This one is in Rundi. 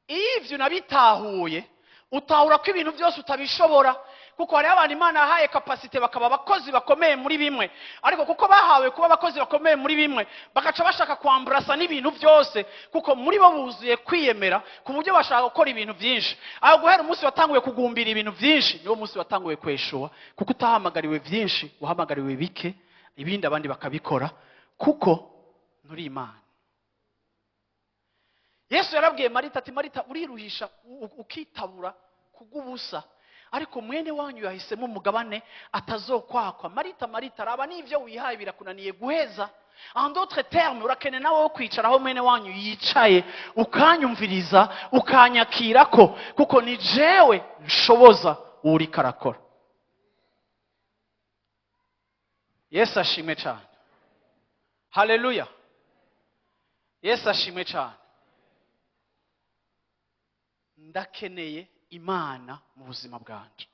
Iyo ivyo unabitahuye, utahura ko ibintu byose utabishobora, kuko hariho abantu Imana yahaye capacité bakaba abakozi bakomeye muri bimwe, ariko kuko bahawe kuba abakozi bakomeye muri bimwe, bagaca bashaka kwamburasa n'ibintu byose, kuko muri bo buzuye kwiyemera ku buryo bashaka gukora ibintu byinshi. Aho guhera umunsi watanguye kugumbira ibintu byinshi, niwo munsi watanguye kweshuwa, kuko utahamagariwe byinshi, wahamagariwe bike, ibindi abandi bakabikora, kuko nturi Imana. Yesu yarabwiye Marita ati: "Marita, uriruhisha ukitabura kubw'ubusa, ariko mwene wanyu yahisemo umugabane atazokwakwa." Marita, Marita, raba n'ibyo wihaye birakunaniye guheza. En d'autres termes, urakeneye nawe wo kwicara aho mwene wanyu yicaye, ukanyumviriza, ukanyakira ko kuko ni jewe nshoboza uriko arakora. Yesu ashimwe cyane. Haleluya. Yesu ashimwe cyane. Ndakeneye Imana mu buzima bwanje.